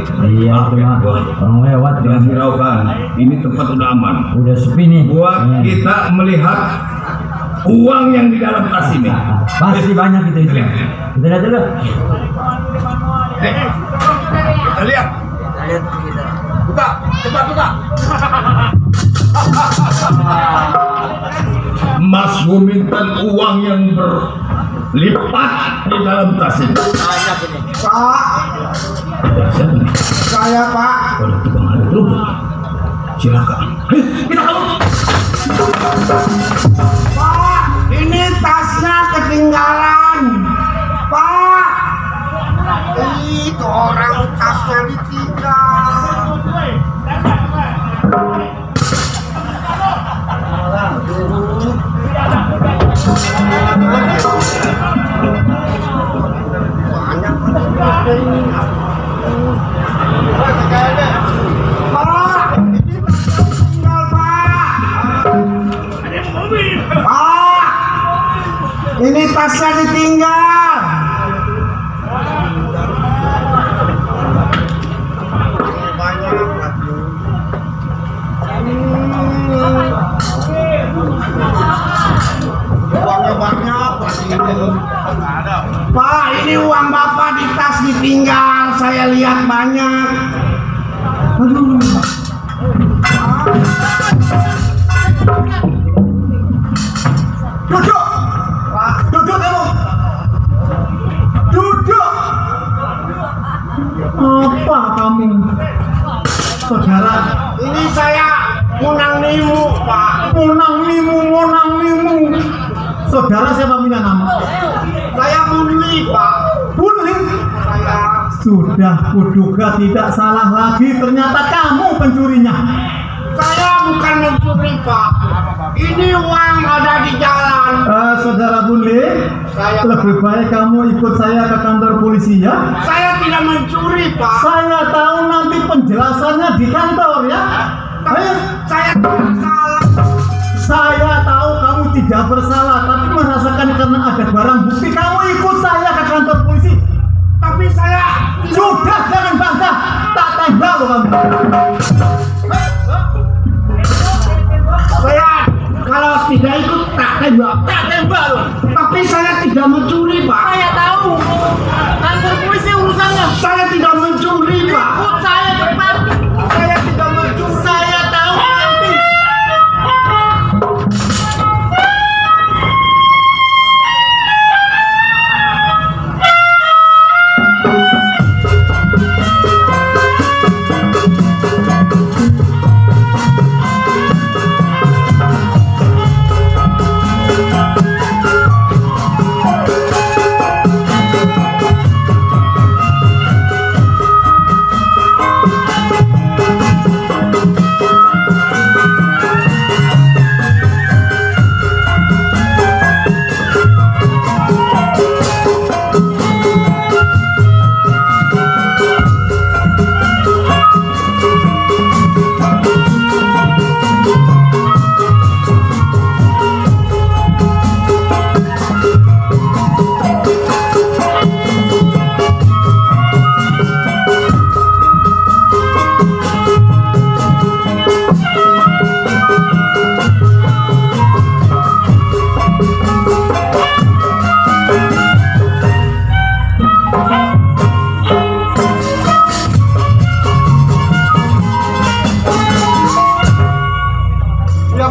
nih. Iya, orang lewat jangan hiraukan. Ini tempat udah aman. Udah sepi nih. Buat kita melihat uang yang di dalam tas ini. Pasti banyak itu. Kita lihat dulu. Kita lihat. Buka, cepat buka. Mas meminta uang yang berlipat di dalam tas ini. Pak, saya Pak. Kalau tukang ada kerupuk, silakan. Kita kamu. Pak, ini tasnya ketinggalan. Pak, itu orang tasnya ditinggal. Ini tasnya ditinggal. Uangnya banyak. Pak, ini uang Bapak di tas ditinggal. Saya lihat banyak. Aduh. Duduk. Duduk kamu. Duduk. Apa kamu? Saudara, ini saya munang nimu, Pak. Munang nimu. Saudara siapa punya nama? Saya Bunli, Pak. Bunli? Saya. Sudah kuduga tidak salah lagi, ternyata kamu pencurinya. Saya bukan mencuri, Pak. Ini uang ada di jalan. Saudara Bunli, lebih baik kamu ikut saya ke kantor polisi ya. Saya tidak mencuri, Pak. Saya tahu nanti penjelasannya di kantor ya. Ayo. Saya tidak salah. Saya tahu kamu tidak bersalah, tapi merasakan karena ada barang bukti kamu ikut saya ke kantor polisi. Tapi saya sudah, jangan bantah, tak tembak loh kamu. Saya kalau tidak ikut tak tembak loh. Tapi saya tidak mencuri, Pak. Saya tahu kantor polisi urusannya. Saya tidak mencuri, Pak. Ikut saya cepat. Saya tidak mencuri. Saya tahu nanti.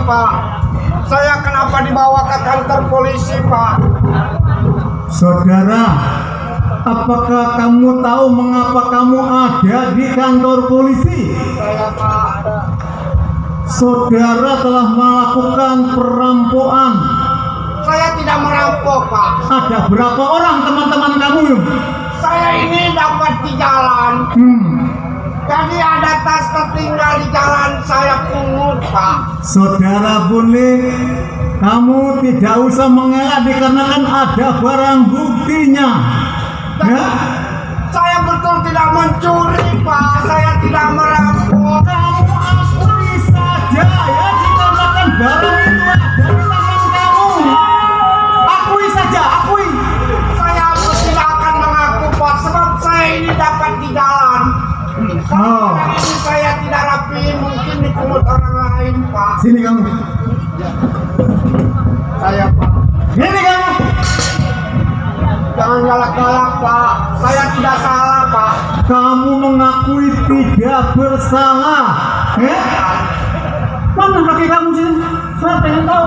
Pak, saya kenapa dibawa ke kantor polisi, Pak? Saudara, apakah kamu tahu mengapa kamu ada di kantor polisi? Saya, Pak. Saudara telah melakukan perampokan. Saya tidak merampok, Pak. Ada berapa orang teman-teman kamu? Saya ini dapat di jalan. Jadi ada tas tertinggal di jalan, saya pungut, Pak. Saudara Bunli, kamu tidak usah mengelak dikarenakan ada barang buktinya. Ya? Saya betul tidak mencuri, Pak. Saya tidak merampok. Kamu akui saja ya, dikarenakan barang itu ada di tangan kamu. Akui saja, akui. Saya tidak akan mengaku, Pak, sebab saya ini dapat di jalan. galak Pak. Saya tidak salah Pak. Kamu mengakui tidak bersalah. Mana kaki kamu sih? Saya pengen tahu.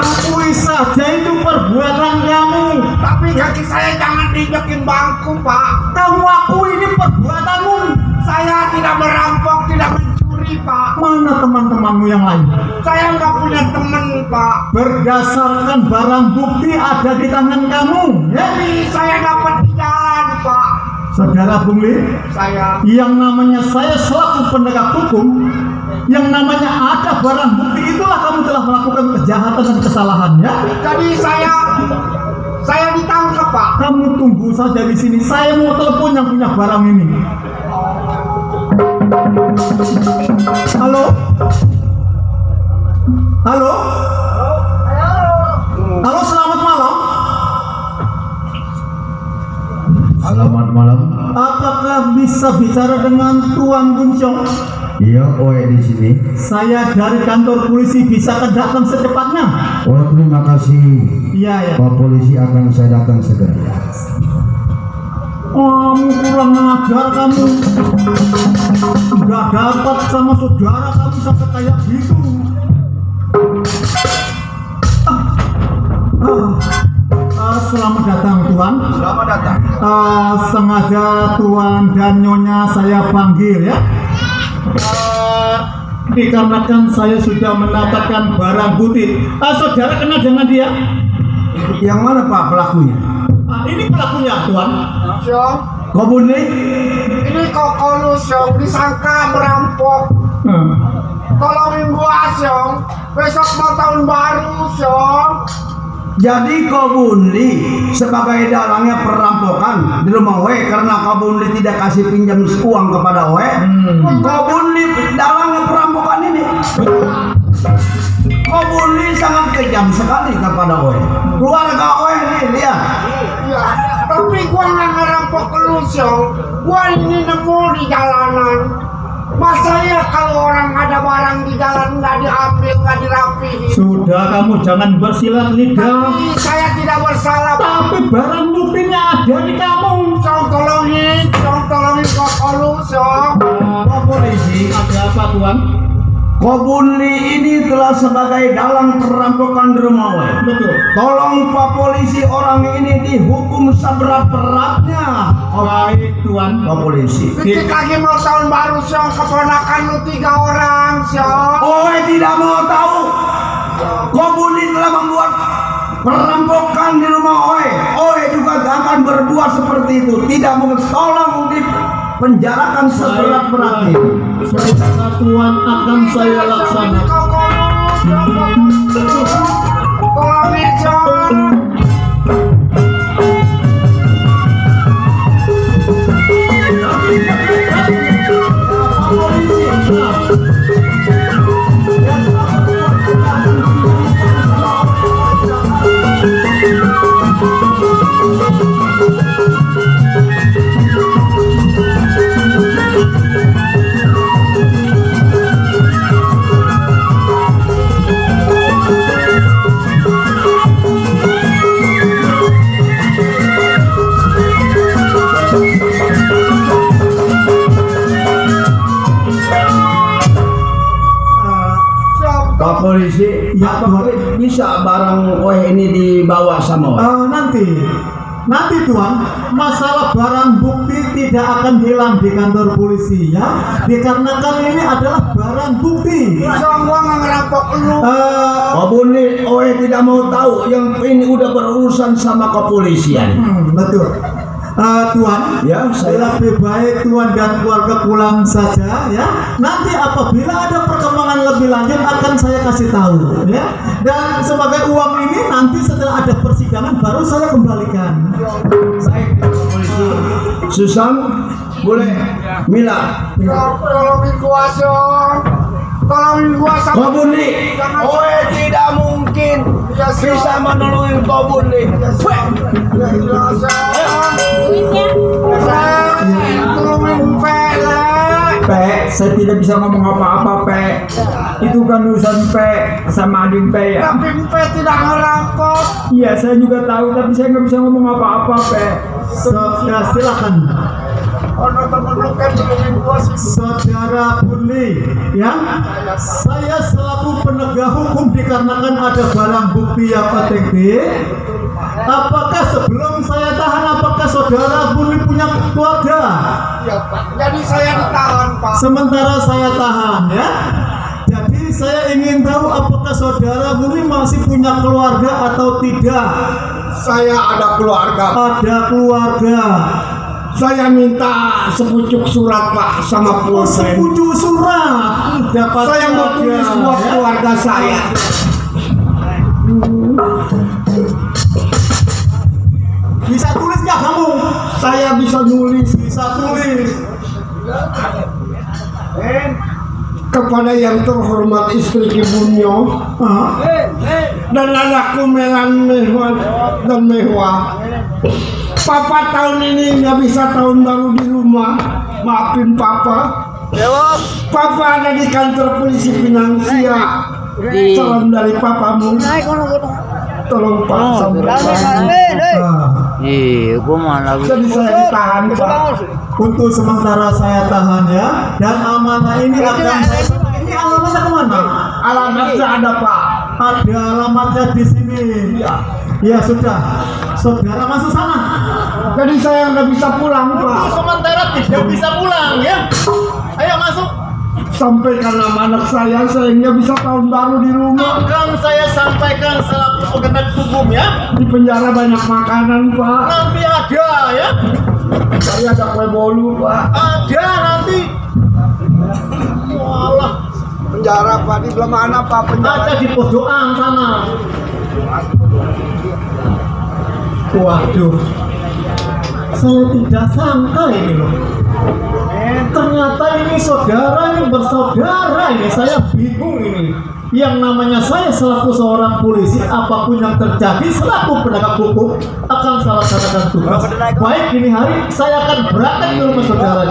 Akui saja itu perbuatan kamu. Tapi kaki saya jangan diinjekin bangku Pak. Kamu akui ini perbuatanmu. Saya tidak merampok, tidak mencuri Pak. Mana teman-temanmu yang lain? Saya nggak punya teman Pak. Berdasarkan barang bukti ada di tangan kamu, ya? Jadi saya dapat di jalan Pak. Saudara Bungli, Saya yang namanya saya selaku penegak hukum, yang namanya ada barang bukti itulah kamu telah melakukan kejahatan dan kesalahan, ya? jadi saya ditangkap Pak. Kamu tunggu saja di sini. Saya mau telepon yang punya barang ini. Halo? Halo? Halo, selamat malam. Selamat malam. Apakah bisa bicara dengan Tuan Buncong? Iya, Oe di sini. Saya dari kantor polisi, bisakah datang secepatnya? Oh, terima kasih. Iya, ya. Pak polisi akan saya datang segera. Kamu kurang ajar kamu. Nggak dapat sama saudara kamu sampai kayak gitu. Selamat datang Tuan. Selamat datang. Sengaja Tuan dan Nyonya saya panggil, ya. Dikarenakan saya sudah mendapatkan barang bukti. Saudara kenal dengan dia? Yang mana Pak pelakunya? Ini pelakunya Tuan. Syong, Kobuni? ini kok lu Syong disangka merampok. Tolongin gua Syong. Besok mau tahun baru Syong. Jadi Kobuni sebagai dalangnya perampokan di rumah Oe karena Kobuni tidak kasih pinjam uang kepada Oe. Kobuni dalangnya perampokan ini. Kobuni sangat kejam sekali kepada Oe. Keluarga Oe nih lihat. Iya, tapi gua nggak ngerampok lu Syong. Gua ini nemu di jalanan. Masa ya kalau orang ada barang di jalan nggak diambil, nggak dirapihin? Sudah, kamu jangan bersilat lidah. Tapi saya tidak bersalah Pak. Tapi barang buktinya ada di kamu. Syong tolongin kok lu Syong. Pak polisi, ada apa Tuan? Kobuni ini telah sebagai dalang perampokan di rumah Oe. Betul. Tolong Pak polisi orang ini dihukum seberat-beratnya. Baik Tuan. Pak polisi. Dikit lagi mau tahun baru Syong, keponakan lu 3 orang Syong. Oe tidak mau tahu. Kobuni telah membuat perampokan di rumah Oe. Oe juga akan berbuat seperti itu. Tidak mungkin. Tolong dipenjarakan seberat-beratnya. Perintah Tuan akan saya laksanakan. Tolongin Syong. Pak polisi, Ya, apakah bisa barang Oe ini dibawa sama Oe? Nanti Tuan, masalah barang bukti tidak akan hilang di kantor polisi, ya. Dikarenakan ini adalah barang bukti. Syong, gua nggak ngerampok lu. Kobuni Oe tidak mau tahu, yang ini udah berurusan sama kepolisian. Betul. Tuan, Ya, saya lebih baik Tuan dan keluarga pulang saja, ya. Nanti apabila ada perkembangan lebih lanjut akan saya kasih tahu, ya. Dan sebagai uang ini nanti setelah ada persidangan baru saya kembalikan. baik Pak polisi. Susan, boleh Mila. Syong, tolongin gua Syong. Tolongin gua sama. Kobuni, Oe tidak mungkin bisa menolong Kobuni. Tolongin Pele. Saya tidak bisa ngomong apa-apa, Pe. Itu kan urusan Pe sama Adin, Pe ya. Tapi Pe tidak ngerampok. Iya, saya juga tahu, tapi saya nggak bisa ngomong apa-apa, Pe. Ya, silakan. Ono temen lu kan belum gua sih. Saudara Burli, ya, saya selaku penegak hukum dikarenakan ada barang bukti yang OTG. Apakah sebelum saya tahan, apakah saudara Burli punya keluarga? Ya Pak. Jadi saya ditahan Pak. Sementara saya tahan, ya. Jadi saya ingin tahu apakah saudara Burli masih punya keluarga atau tidak? Saya ada keluarga. Ada keluarga. Saya minta sepucuk surat Pak sama pulpen. Sepucuk surat dapat Saya mau tulis buat keluarga saya. Bisa tulis nggak kamu? Saya bisa nulis Bisa tulis. kepada yang terhormat istri Kibunyo Hah? dan anakku Melan Mehwa dan Mehwa. Papa tahun ini nggak bisa tahun baru di rumah. Maafin Papa. Papa ada di kantor polisi Pinangsia. Salam dari papamu. Tolong Pak sampaikan. Iya, gua malah Jadi saya ditahan Pak. Untuk sementara saya tahan, ya. Dan amanah ini akan ini alamatnya kemana? Alamatnya ada Pak. Ada alamatnya di sini. Ya sudah, saudara masuk sana. Jadi saya nggak bisa pulang Pak. Sementara tidak bisa pulang, ya. Ayo masuk. Sampaikan nama anak saya nggak bisa tahun baru di rumah. Akan saya sampaikan selaku penegak hukum, ya. Di penjara banyak makanan Pak. Nanti ada, ya. Saya ada kue bolu Pak. Ada nanti. Walah, Penjara Pak di belah mana Pak penjara? ada di pojokan sana. Waduh, saya tidak sangka ini loh. Ternyata ini saudara, ini bersaudara ini. Saya bingung ini. Yang namanya saya selaku seorang polisi, apapun yang terjadi selaku penegak hukum akan saya laksanakan tugas. Baik, ini hari saya akan berangkat ke rumah saudara.